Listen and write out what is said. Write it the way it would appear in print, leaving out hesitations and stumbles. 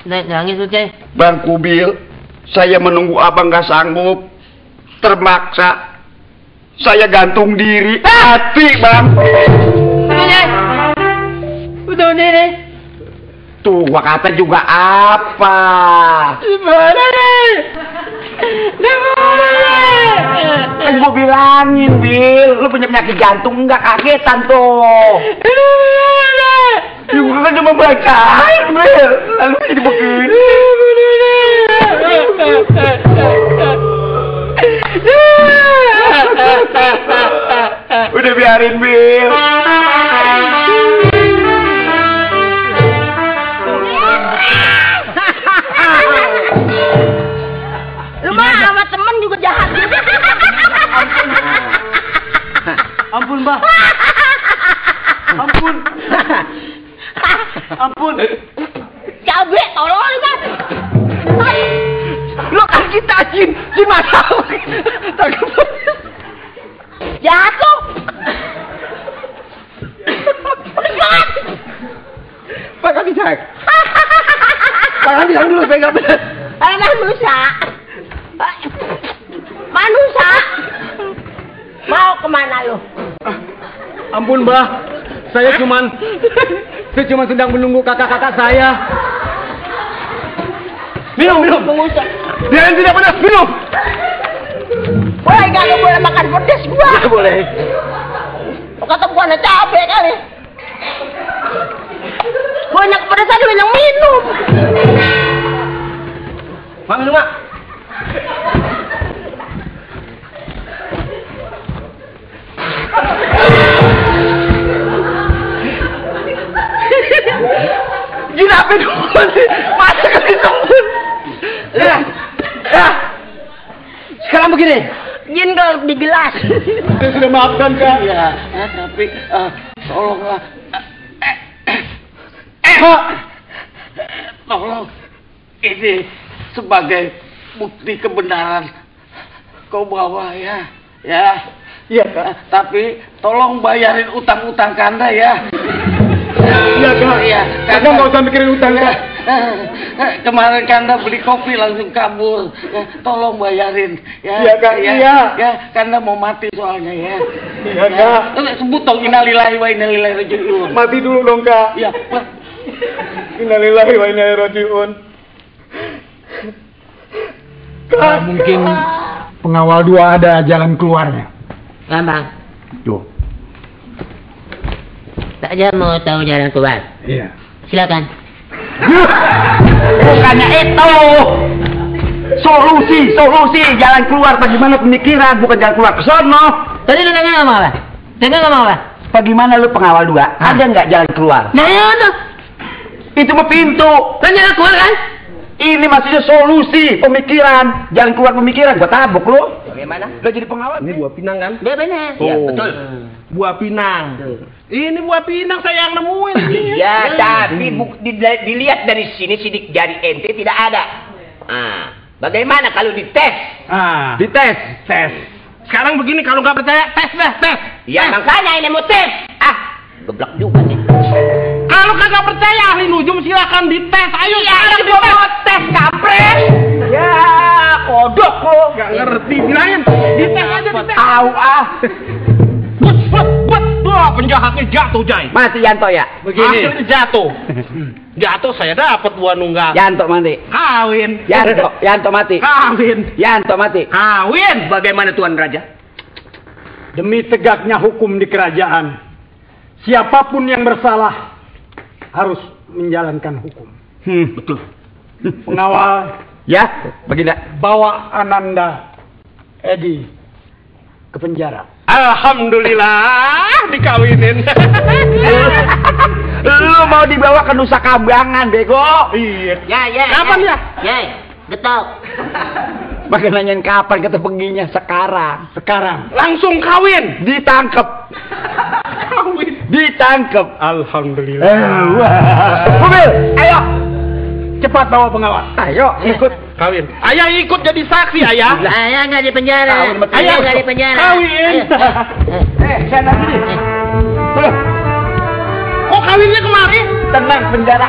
Nangis tuh, Cai. Bang Kubil, saya menunggu abang gak sanggup. Termaksa. Saya gantung diri. Hati, Bang. Udah nih. Tuh, gua kata juga apa? Gimana nih? Kan gua bilangin, Bil. Lu punya penyakit jantung enggak, kagetan tuh. Ya, gua kan cuma bacain, Bil. Lalu jadi begini. Udah biarin, Bil. Lu mah sama temen juga jahat. Ampun, Mbak. Ampun. Ampun. Cabe, tolong lu kan. Lo kan kita jin mata. Jahat lu. Jahat. Pegang di cek. Pegang dulu, pegang bener. Manusia. Manusia. Mau kemana lu? Ampun, Mbah. Saya cuma sedang menunggu kakak-kakak saya. Minum. Biarin tidak panas, minum. Boleh gak boleh makan pedes gua? Ya, boleh. Kata gua ada cabe kali. Banyak pedesan lu yang minum. Mak, minum, Mak. Gila apa dulu sih? Masa kali sempur. Ya. Sekarang begini. Jin kalau di gelas. Saya sudah maafkan, Kak. Iya, tapi tolonglah. Tolong. Ini sebagai bukti kebenaran kau bawa ya. Iya, Kak. Tapi tolong bayarin utang-utang Kanda ya. Iya, Kak. Iya, Kakak nggak usah mikirin utang, Kak. Kemarin Kanda beli kopi langsung kabur. Tolong bayarin. Ya, Iya, Kak. Iya. Ya, Kanda mau mati soalnya ya. Iya, Kak. Sebut dong innalillahi wa inna ilaihi raji'un. Mati dulu dong, Kak. Iya. Innalillahi wa inna ilaihi raji'un. Kak, mungkin pengawal 2 ada jalan keluarnya. Gampang. Tuh. Tak aja mau tahu jalan keluar. Iya. Silakan. Bukannya itu. Solusi jalan keluar bagaimana pemikiran, bukan jalan keluar ke sono. Tadi lu nanya ngomong apa? Ngomong apa? Bagaimana lu pengawal 2? Ada nggak jalan keluar? Nah, itu. Itu mah pintu. Kan jalan keluar kan? Ini maksudnya solusi pemikiran, jalan keluar pemikiran. Gua tabuk lu. Bagaimana? Lo jadi pengawal. Ini buah pinang kan? Dia benar. Iya, betul. Buah pinang. Ini buah pinang saya yang nemuin. Ya, tapi dilihat dari sini sidik jari ente tidak ada. Bagaimana kalau dites? Dites. Tes. Sekarang begini, kalau nggak percaya, tes. Ya, makanya ini mau tes. Geblak juga nih. Kalau kagak percaya ahli nujum silakan dites. Ayo Sekarang gua mau tes, kampret. Ya, kodok kok. Nggak ngerti, bilangin. Dites aja, dites. Tahu Buat. Penjahatnya jatuh, Jai. Mati Yanto ya. Begini. Akhirnya jatuh. Jatuh saya dapat buah nunggal. Yanto mati. Kawin. Yanto mati. Kawin. Yanto mati. Kawin. Bagaimana Tuan Raja? Demi tegaknya hukum di kerajaan, siapapun yang bersalah harus menjalankan hukum. Betul. Pengawal, Ya, begini. bawa Ananda Edi ke penjara. Alhamdulillah dikawinin. Lu mau dibawa ke Nusa Kambangan, bego. Iya. Ya. Kapan ya? Ya, getok. Pakai nanyain kapan kata penginya sekarang. Langsung kawin. Ditangkep. Ditangkep. Alhamdulillah. Mobil, ayo. Cepat bawa pengawal. Ayo, ikut. Kawin. Ayah ikut jadi saksi, ayah. Ayah nggak di penjara. Kawin, Ayah nggak di penjara. Kawin. Sana sini. Kok kawinnya kemarin? Tenang, penjara.